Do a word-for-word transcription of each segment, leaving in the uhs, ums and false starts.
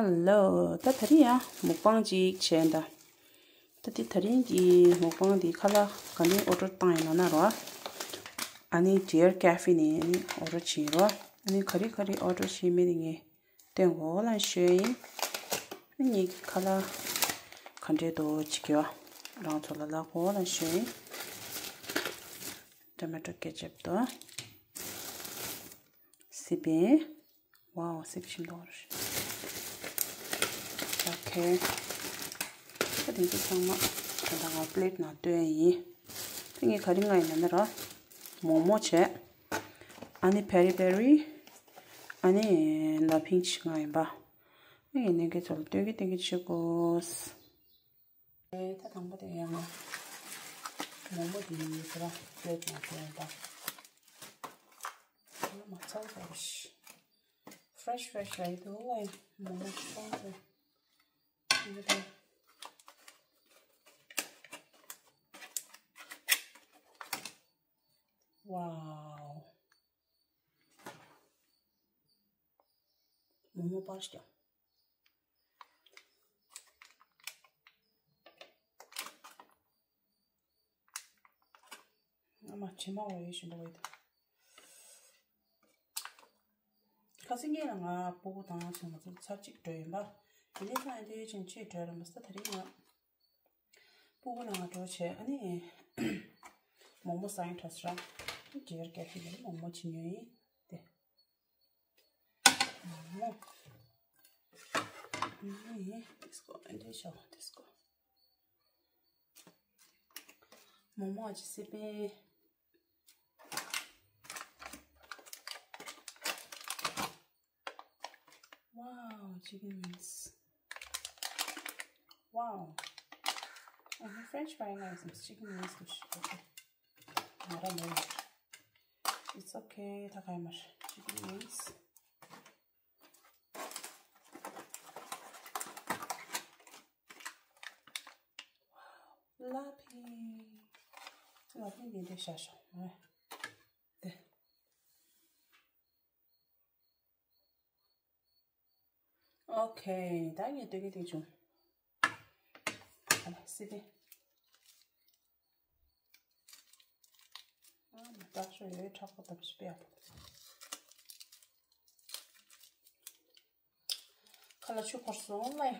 ཧེ་ལོ། ད་དེ་རིང་ཡང་མུག་པང་ཅིག་བྱས་ད། ད་དེ་དེ་རིང་གི་མུག་པང་འདི་ཁ་ལག་ག་འདྲའི་ཨོ་ཌར་བཏང་ཡིན་ན་ན་རོ། ཨ་ནི་Dear Cafe ནས་ཨ་ནི་ཨོ་ཌར་བྱས་རོ། ཨ་ནི་ག་རེ་ག་རེ་ཨོ་ཌར་བྱས་མེད་དེ་ངས་སྟོན་གོ་ལ་ཤོད་ཡིན། ཨ་ནི་ངའི་ཁ་ལག་ག་འདྲའི་འདུག་ཅིག་ཡོད། རང་ཚོ་ལ་ལབ་གོ་ལ་ཤོད་ཡིན། Tomato ketchup དང་། སི་པན། ཝའོ། སི་པན་ཞིམ་མདོག་རེད། ཨོ་ཁེ། ད་དེ་ཚོ་ཚང་མ་ད་ལྟ་ང་པི་ལེ་ཊི་ནང་བཏོན་ཡིན། དེ་ངས་ག་རེ་མངགས་ཡིན་ན་ན་ར། མོག་མོག་བྱས། ཨ་ནི་ཕེ་རི་པེ་རི། ཨ་ནི་ལ་ཕིང་ཅིག་མངགས་ཡིན་པ། ཨ་ངས་ནས་ཀའི་ཚོ་ལ་སྟོན་གི་སྟོན་གི་བྱེད་དགོས། ཨེ། ད་དང་པོ་དེ་ཡང་ང་མོག་མོག་དེ་ཡིན་ཟེར་བ་པི་ལེ་ཊི་ནང་བཏོན་ཡིན་པ། ང་མ་ཚང་ཚང་ཤི། Fresh fresh རེད་འདུག་ཨེ། མོག་མོག་ཚང་ཚང་། ཡིན་པ་དེ། ཝའོ། མོག་མོག་པར་ཤ། ཨ་མ་བྱེ་མ་འོ་ཡོད་བཞིན་པ་འོ་ཡོད། ཁ་སང་ངས་ལ་ང་སྤུ་གུ་དང་ང་ཚོ་ཚར་གཅིག་འགྲོ་ཡིན་པ། དེ་ནས་ཚང་ཡང་དེ་ཡོད་ཅིང་ཆེད་འགྲོ་ར་མ་ས་ད་རིང་ང་སྤུ་གུ་ལ་ང་འགྲོ་བྱས་ཨ་ནི་མོག་མོག་ཟ་ཡིན་ཁྲ་སི་ར། ཇེར་ཀེ་ཧྥེ་ལ་མོག་མོག་བྱེད་ཉོས་ཡིན། དེ། མོག་མོག་ཨ་ནི་དེ་སྐོ་ཨ་འདྲེ་ཤ་བ་དེ་སྐོ། མོག་མོག་ཨ་ཅི་སི་པན། Wow, chicken wings. Wow. Oh, French fry nice. Chicken wings to sh- okay. I don't know. It's okay. Takaimasu. Chicken wings. Wow. Lapi. Lapi ni de shasho. Okay, ད་ངས་སྟོན་གི་དེ་བྱུང་། ཨ་ལ་སི་པན། ཨ་མ་ཏག་ཤོ་ཡོད་མཁྲེགས་པོ་ཏག་ཤོ་པེ་ཡག་པོ། ཁ་ལག་ཆུ་འཁོར་སོང་ལེ།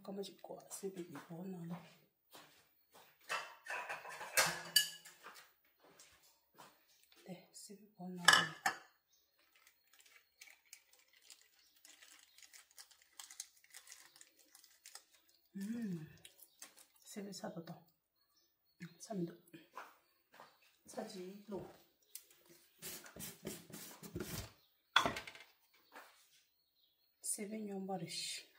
སྐར་མ་གཅིག་གོ་སི་པན་གྱི་སྒོ་ནང་ལ། དེ་སི་པན་སྒོ་ནང་ལ། ཨུམ། སི་པན་ཚ་ཏོག་ཏོ། ཚ་མི་འདུག་ཚ་གཅིག་བླུགས། སི་པན་སྨྱོན་པ་རེད།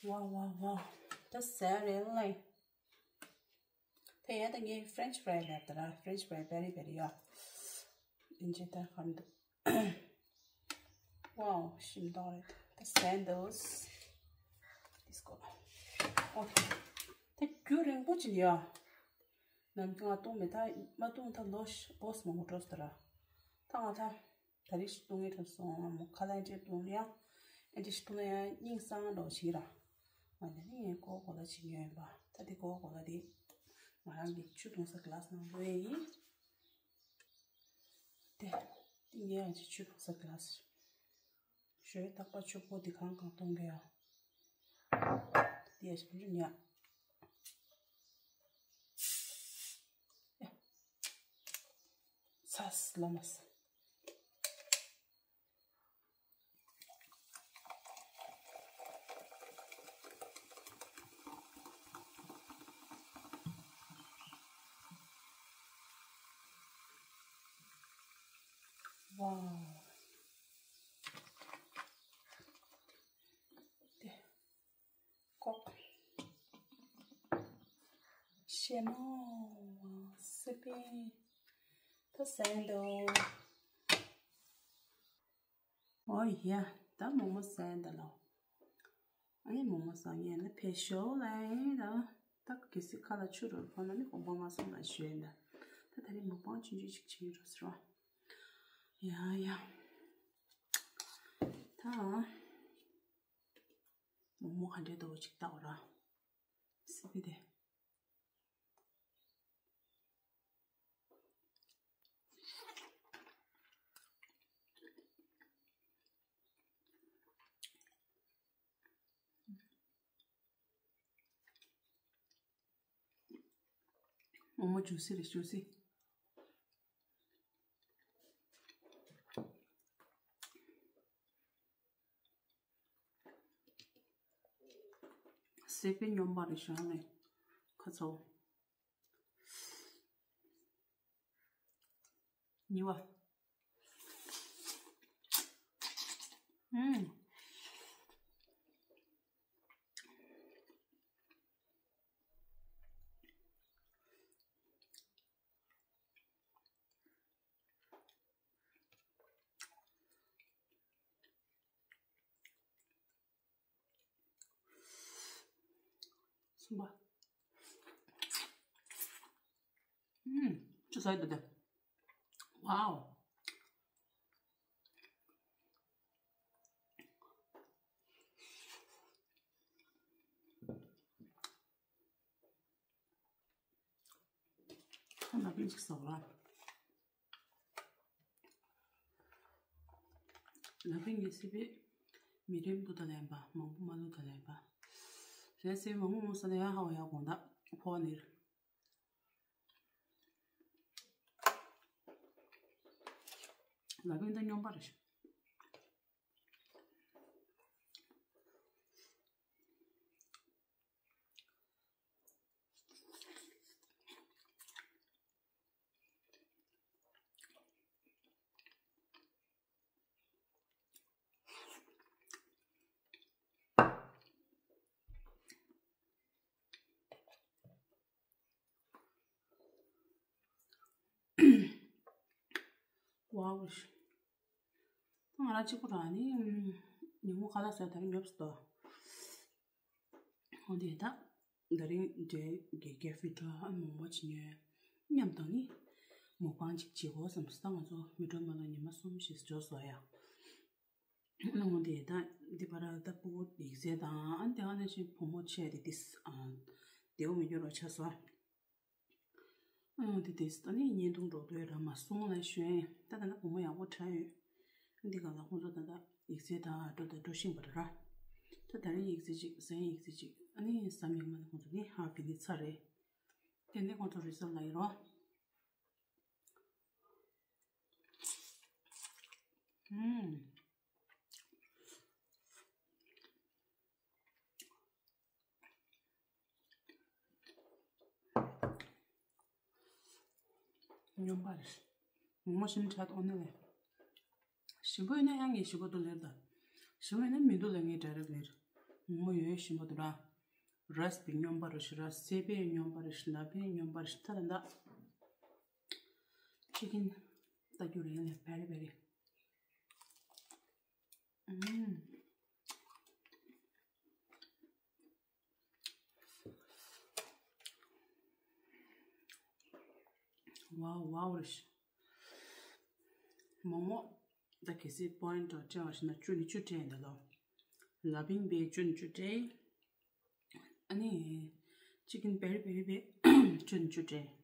ཝའོ་ཝའོ་ཝའོ། ད་ཟས་རེད་ལེ། དེ་ཡང་ད་ངས་French fry ལབ་ད་ར། French fry very very ཡ། ཨིན་ཇི་ད་ཧམ་འདུག་ཝའོ་ཞིམ་མདོག་རེད། ད་ཟས་འདུག Let's go. Okay. ད་རྒྱུན་རིང་པོ་ཅིག་ཡ། ནམ་རྒྱུན་ང་བཏུང་མེད་ད་མ་བཏུང་ད་ལོ་ཤ་འོ་སི་མང་པོ་འགྲོ་སོང་ད་ར། ད་ང་ད། ད་རེས་ཤིག་བཏུང་ངེས་ཐུབ་སོང་། མོ་ཁ་ལག་འདྲ་བཏུང་ཡང་། ཨེ་འདྲ་ཞིག་བཏུང་ན་ཡང་སྙིང་གསང་འགྲོ་བྱེད་ར། ང་ད་ནི་ངས་ཀོ་ཀོ་ལ་བྱེད་ཉོས་ཡིན་པ། ད་དེ་ཀོ་ཀོ་ལ་དེ། ང་རང་གི་ཆུ་བཏུང་ས་གི་ལ་སི་ནང་བླུགས་ཡས་ཡིན། དེ། དེ་ངས་ཡང་ཅིག་ཆུ་བཏུང་ས་གི་ལ་སི། ཞོའི་རྟག་པར་ཆུ་ཕོ་དེ་གང་གང་གཏོང་གི་ཡ། དེ་ཡ་ཞིག་ཉ། ཚ་སི་ལ་མ་སི། ཝའོ། དེ། ཀོག་ཅེ་མོ། སི་པན་ད་ཟས་འདུག་ཨོ་ཡ། ད་མོག་མོག་ཟས་འདུག་ལོ། ཨ་ནི་མོག་མོག་ཟ་ངེས་ན་ཕེ་ཤོ་ལ་ཡིན་ད། ད་གལ་སྲིད་ཁ་ལ་ཆུ་རུལ་ཕོག་ན་ནི་དགོངས་པ་མ་སོང་ལ་ཞུ་ཡིན་ད། ད་ད་རེས་མོག་པང་ཆུང་ཆུང་ཞིག་བྱེད་ཀྱི་རོགས་ཟེར་བ། ཡ་ཡ། ད་མོག་མོག་ག་འདྲས་འདུག་ཅིག་ལྟ་འོ་ར། སི་པན་དེ། མོག་མོག་ཇུ་སི་རེད། ཇུ་སི། སི་པན་སྨྱོན་པ་རེད་ཤག་ནས་ཁ་ཚ་བོ། གཉིས་པ། ཨུམ། གསུམ་པ། ཨུམ། ཅི་ཟ་ཡི་འདུག་དེ། ཝའོ། ཁ་ན་པིན་ཅིག་ཟ་བ། ལ་ཕིང་གི་སི་པན་མི་རིམ་དུ་ད་ལན་པ་མང་པོ་མ་ལུ་ད་ལན་པ། རེད་སི་མང་པོ་མོ་ས་ལ་ཡ་ཧ་བ་ཡ་གོང་ད་ཕོ་ནིར། ལ་ཕིང་ད་སྨྱོན་པ་རེད་ཤག་ཝའོ། ང་རང་གཅིག་པུ་རང་ནི་ཉིན་མོ་ཁ་ལག་ཟས་དེར་ཉོབ་སྟོ། འོ་དེ་ད། ད་རིང་འདྲའི་དགེ་རྒན་ཕི་ཏྲ་ཨ་མོག་མོག་ཅིག་ཉོས། མཉམ་དང་ནི། མོག་པང་ཅིག་བྱེད་དགོས་བསམ་སོང་ད་ང་ཚོ་མི་གྲོ་མ་ལ་ཉི་མ་གསུམ་ཞིག་འགྲོ་སོང་ཡ། ཨ་འོ་དེ་ད་འདི་པར་ད་ཕྲུ་གུ་ཡིག་ཚད་དང་ཨ་དེ་ཨ་ནི་ཞིག་བུ་མོ་ཆེ་དེ་དིས་ཨ། དེའུ་མི་འགྱུར་བ་ཆ་སོ། ཨང་དེ་དེ་ད་ནི་བརྙན་ཐུང་འགྲོ་འདོད་ར་མ་སོང་ལ་ཞུ་ཡིན། ད་ད་ལྟ་བུ་མོ་ཡག་པོ་ཁྲ་ཡོད། འདི་ག་ལ་ཁོང་ཚོ་ད་ལྟ་ཡིག་ཚད་ད་འགྲོ་ད་འགྲོ་བཞིན་པ་རེད་ར། ད་ད་རིང་ཡིག་ཚད་གཅིག་གཟའ་ཡིག་ཚད་གཅིག་ཨ་ནི་གཟའ་མིག་དམར་ནི་ཁོང་ཚོ་ནི་ཧ་གི་ནི་ཚར་རེད། དེ་ནས་ཁོང་ཚོ་རི་སལ་ལ་ཡིན་རོ། ཨུམ། སྨྱོན་པ་རེད། ངོ་མ་ཞིམ་ཆ་དོག་ནི་ལས། ཞིམ་པོ་ཡིན་ན་ཡང་ངས་ཞིམ་པོ་འདུག་ལེར་ད། ཞིམ་པོ་ཡིན་ན་མི་འདུག་ལེ་ངས་ཌའི་རེག་ལེར། ངོ་མ་ཡོད་ཡོད་ཞིམ་པོ་འདུག་ར། རས་པའི་སྨྱོན་པ་རེད་ཤི་ར། སེ་པའི་སྨྱོན་པ་རེད་ཤི། ལ་ཕའི་སྨྱོན་པ་རེད་ཤི། ད་ད་ད། ཅི་ཀིན་ལྟ་རྒྱུ་རེད་ལེ་བེ་རི་བེ་རི། ཨུམ། ཝའོ་ཝའོ་རེད་ཤི། མོག་མོག་ད་གལ་སྲིད་པོ་ཡིན་ཏོ་སྤྲད་བ་ཞིག་ན་བཅུ་ནི་བཅུ་སྤྲད་ཡིན་ད་ལོ། ལ་ཕིང་པའི་བཅུ་ནི་བཅུ་སྤྲད། ཨ་ནི། ཅི་ཀིན་བེ་རི་བེ་རི་བེ་བཅུ་ནི་བཅུ་སྤྲད།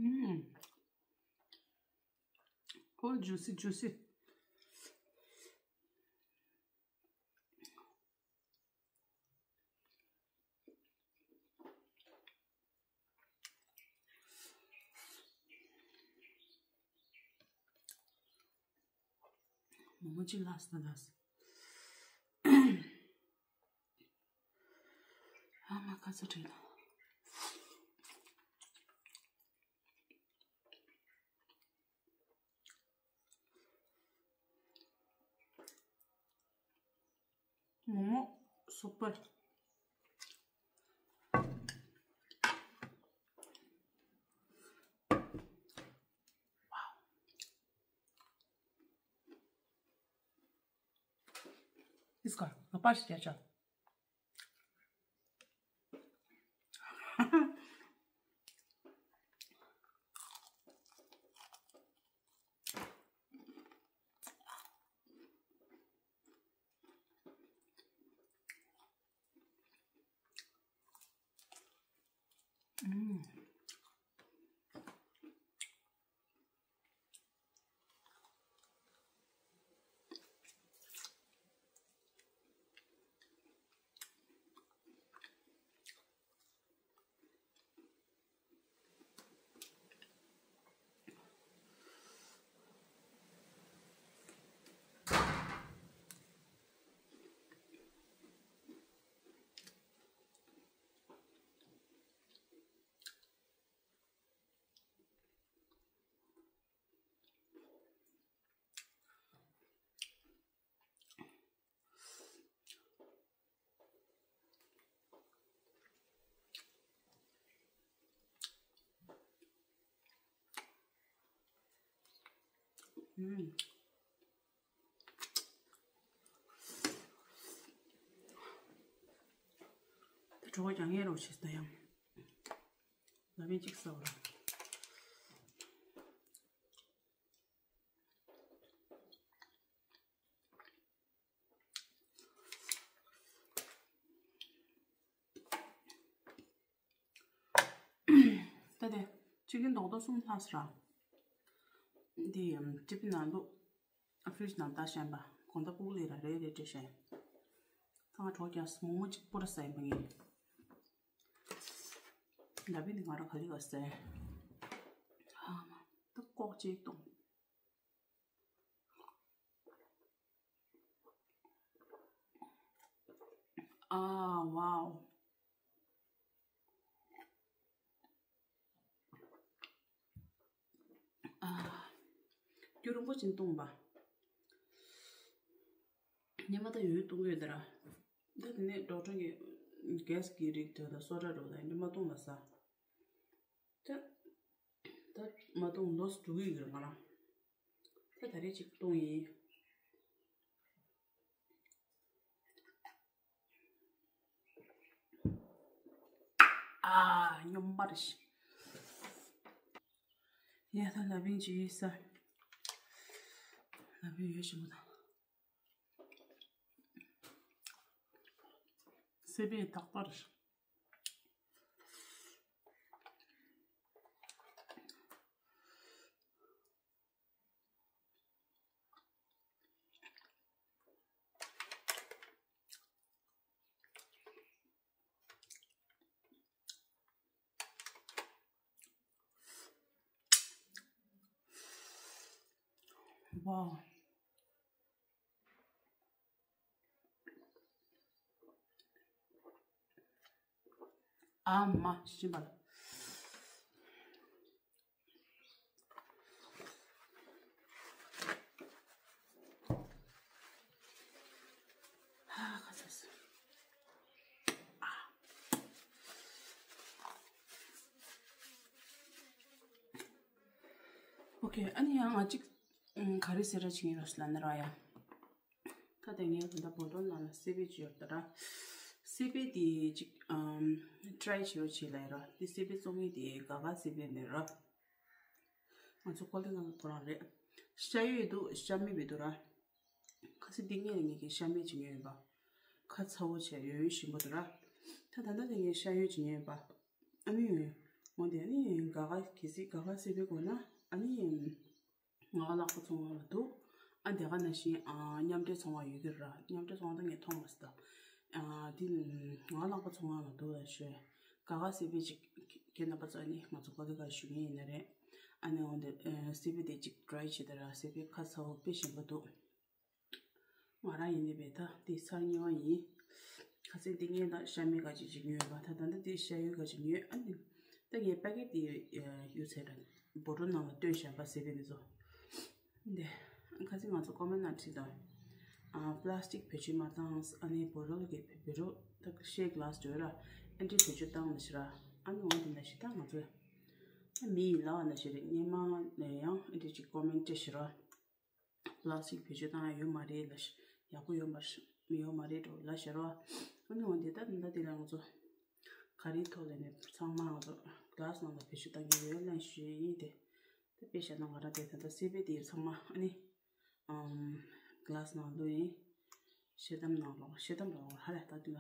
ཨུམ། ཁོ་ཇུ་སི་ཇུ་སི། མོག་མོག་ཅིག་ལགས་སོ་ལགས་སོ། ས་དྲན། མོག་མོག་སུ་པར། ཨིས་ཀ་ང་པར་ཞིག་རྒྱག་ཆོག་ད་གྲོད་ཁོག་ཀྱང་ངལ་རོགས་བྱེད་ད་ཡང་། ལ་མེ་གཅིག་ཟ་བ་ར། ད་དེ་ཅི་ཀིན་རྡོག་རྡོག་གསུམ་ལྷག་སོང་ར། འདི་ཡང་ཀྲི་པི་ནང་དུ་ཨ་ཕི་རིཇ་ནང་ལྟ་བཞིན་པ་གོང་ད་ཕུག་ལས་ར་རེ་རེ་སྤྲད་བཞིན། ད་ང་གྲོགས་ཀྱང་མོག་མོག་གཅིག་པོ་ར་ཟ་ཡིན་པ་ངས། ལ་བི་ནི་ང་ར་ག་ལི་ག་ཟེར། ཨ་མ་ད་ལྐོག་ཅིག་གཏོང་། ཨ་ཝའོ། ཨ། རྒྱུ་རིང་པོ་ཅིག་བཏུང་བ། ཉི་མ་ད་ཡོད་བཏུང་ཡོད་ད་ར། ད་དེ་ནས་ཌོག་ཊར་གྱིས་གེ་སི་གི་རིགས་དེ་ད་སོ་ཌ་འགྲོ་ད་ཉི་མ་བཏུང་ལ་ཟ། ད་ད་མ་བཏུང་ལོ་སུ་འགྲོ་གི་ཡོད་རེད་ང་རང་། ད་ད་རེས་ཅིག་བཏུང་ཡིན། ཨ། སྙོམས་པར་ཞིག་ཡ་ད་ལ་བིང་ཅི་ཡོད་ས། ལ་བིང་ཡོད་ཞིག་མོ་དང་། སེ་པའི་ཐག་པར་ཞིག Wow. ཨ་མ་ཤི་བ་ལ། ཧ་ཁ་ཚ་སོ། ཨོ་ཁེ། ཨ་ནི་ཡང་ང་གཅིག་ག་རེ་ཟེར་ར་ཅིག་ཡིན་རོགས་ལ་ནི་ར་ཡ། ད་ལྟ་ངས་ད་ལྟ་བོ་ཊོལ་ནང་ལ་སི་པེ་ཅིག་ཡོད་ད་ར། སི་པེ་དེ་ཅིག་ཨམ་ཊི་རའི་བྱེད་རོགས་བྱེད་ལ་ཡ་ར། དེ་སི་པེ་བཙོང་མཁན་དེ་ག་ག་སི་པེ་ནས་ར། ང་ཚོ་ཀོ་ལི་གང་ག་ཁོ་རང་རེད། ཤ་ཡོད་འདུག་ཤ་མེད་པའི་འདུག་ར། ཁ་སི་འདི་ངས་ངས་ཀྱི་ཤ་མེད་ཅིག་ཉོས་ཡིན་པ། ཁ་ཚ་བོ་བྱས་ཡོད་ཡོད་ཞིམ་པོ་འདུག་ར། ད་ད་ལྟ་དེ་ངས་ཤ་ཡོད་ཅིག་ཉོས་ཡིན་པ། ཨ་ནི་འོ་དེ་ཨ་ནི་ག་ག་གལ་སྲིད་ག་ག་སི་པེ་དགོས་ན་ཨ་ནི། ང་ལག་པ་ཚོང་བ་ལ་འདུག་ཨ་དེ་ག་ནང་བཞིན་ཨ་མཉམ་འབྲེལ་ཚོང་བ་ཡོད་ཀྱི་ར། མཉམ་འབྲེལ་ཚོང་བ་ད་ངས་མཐོང་མ་སོང་ད། ཨ་དེ་ང་ལག་པ་ཚོང་བ་ལ་འདུག་ལ་ཞུ། ག་ག་སི་པེ་ཅིག་ཁྱེད་རྣམ་པ་ཚོ་ཨ་ནི་ང་ཚོ་ག་ག་ག་ཞུ་མཁན་ཡིན་ན་རེད། ཨ་ནི་འོ་དེ་སི་པེ་དེ་ཅིག་ཊི་རའི་བྱེད་ད་ར། སི་པེ་ཁ་ཚ་བོ་དཔེ་ཞིམ་པོ་འདུག་ང་རང་ཡིན་ནི་བས་ད་འདི་ཚར་གཉིས་པ་ཡིན། ཁ་སང་འདི་ངས་ད་ཤ་མེད་ག་ཅིག་ཅིག་ཉོས་པ། ད་ད་ལྟ་འདི་ཤ་ཡོད་ག་ཅིག་ཉོས། ཨ་ནི་ད་ངས་པ་ཀེ་ཊི་འདི་ཡོད་ཚད་ར་བོ་ཊལ་ནང་ལ་བཏོན་བཞག་པ་ཟེར་བས་འདི་ཚོ། འདི་ཁ་སང་ང་ཚོ་ཀོ་མེན་ནང་བྲིས་དང་། ཨ་པ་ལ་སི་ཊིག་བེད་སྤྱོད་མ་བཏང་། ཨ་ནི་བོ་ཊལ་གི་བེ་རོ་ད་ཤའི་གི་ལ་སི་ཡོད་ར། ཨ་འདི་བེད་སྤྱོད་བཏང་ལ་ཤི་ར། ཨ་ནི་འོ་འདི་ན་ཤི་ད་ང་ཚོ་ད་མི་ཡི་ལ་བ་ན་ཤི་རེད། སྔོན་མ་ནས་ཡང་ཨ་འདི་ཅིག་ཀོ་མེན་བྲིས་ཤི་ར། པ་ལ་སི་ཊིག་བེད་སྤྱོད་བཏང་ཡ་ཡོད་མ་རེད་ལ་ཤི། ཡག་པོ་ཡོད་མ་ཡོད་མ་རེད་འགྲོ་ལ་ཤི་ར། ཨ་ནི་འོ་འདི་ད་ད་འདི་ལ་ང་ཚོ་ག་རེའི་ཐོག་ལ་ནས་ཚང་མ་ང་ཚོ་གི་ལ་སི་ནང་ལ་བེད་སྤྱོད་བཏང་གི་ཡོད་ལན་ཞུ་ཡི་ཡིན་ཏེ། དེ་དཔེ་བཞག་ན་ང་རང་དེ་ད་ལྟ་སི་པེ་དེ་ཚང་མ་ཨ་ནི་ཨམ་གི་ལ་སི་ནང་བླུགས་ཡིན། ཤེལ་དམ་ནང་ལོགས། ཤེལ་དམ་ལོགས་ཧ་ལས་ད་དུས་ལ་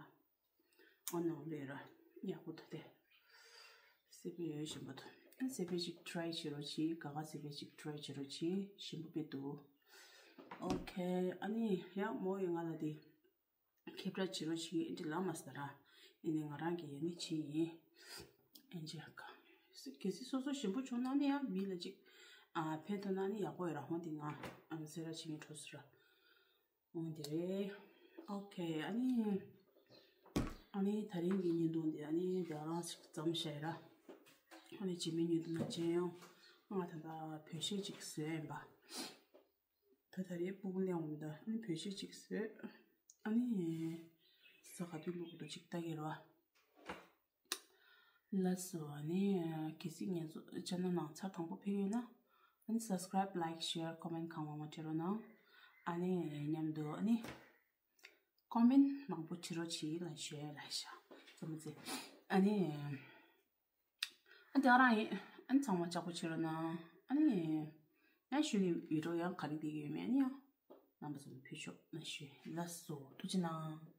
ཨོ་ནང་བླུགས་ཡོད་ར། ཡག་པོ་ད་དེ་སི་པེ་ཡོད་ཞིམ་པོ་འདུག་ཨ་སི་པེ་ཅིག་ཊི་རའི་བྱེད་རོགས་གྱིས། ག་ག་སི་པེ་ཅིག་ཊི་རའི་བྱེད་རོགས་གྱིས། ཞིམ་པོ་དཔེ་འདུག་ཨོ་ཁེ། ཨ་ནི་ཡག་མོ་ཡོད་ང་ལ་དེ། ཁེབ་ར་བྱེད་རོགས་བྱེད་ཀྱི་ཨེ་འདྲ་ལབ་མ་སི་ད་ར། ཨེ་ནི་ང་རང་གི་ཡ་ནི་བྱེད་ཡིན། ཨེ་འཇི་ཀ་གལ་སྲིད་སོ་སོ་ཞིམ་པོ་བྱུང་ན་ནི་ཡང་མི་ལ་ཅིག་ཨ་ཕན་ཐོགས་ན་ནི་ཡག་པོ་ཡོད་ར། ཧོ་འདི་ང་ཨ་ཟེར་ར་བྱེད་ཀྱི་འགྲོ་སི་ར། འོ་འདི་རེད། ཨོ་ཁེ། ཨ་ནི་ཨ་ནི་ད་རིང་གི་བརྙན་ཐུང་འདི་ཨ་ནི་དེ་རང་ཞིག་ཙམ་བཤད་ར། ཨ་ནི་རྗེས་མའི་བརྙན་ཐུང་ནང་མཇལ་ཡོང་། ང་ད་ལྟ་བོད་གཞས་ཅིག་བཟོས་ཡིན་པ། ད་ད་རེས་སྤུ་གུ་གླེང་འོང་མི་འདུག་ཨ་ནི་བོད་གཞས་ཅིག་བཟོས། ཨ་ནི་ས་ག་དུས་བླུག་གི་འདུག་ཅིག་ལྟ་གི་རེད་བ། ལགས་སོ། ཨ་ནི་གལ་སྲིད་ངེད་ཚོ་ཆེ་ནལ་ནང་ཚར་དང་པོ་ཕེབས་ཡོད་ན། ཨ་ནི་སབ་སི་ཀ་རའིབ། ལའིག། ཤེར། ཀོ་མེན་གང་མང་མང་བྱེད་རོགས་གནང་། ཨ་ནི་མཉམ་དུ་ཨ་ནི་ཀོ་མེན་མང་པོ་བྱེད་རོགས་བྱེད་ལ་ཞུ་ལ་ཤ་ཙམ་ཙེ། ཨ་ནི། ཨ་འདི་རང་ཡིན། ཨ་ནི་ཚང་མ་ལྕགས་པོ་བྱེད་རོགས་གནང་། ཨ་ནི་ཡང་ཞུ་ནི་ཡོད་འགྲོ། ཡང་ག་རེ་བསྡད་ཀྱི་ཡོད་མེད་ཨ་ནི་ཡང་རྣམ་པ་ཚོ་ཕུལ་ཆོག་ན་ཞུ། ལགས་སོ། ཐུགས་རྗེ་གནང་།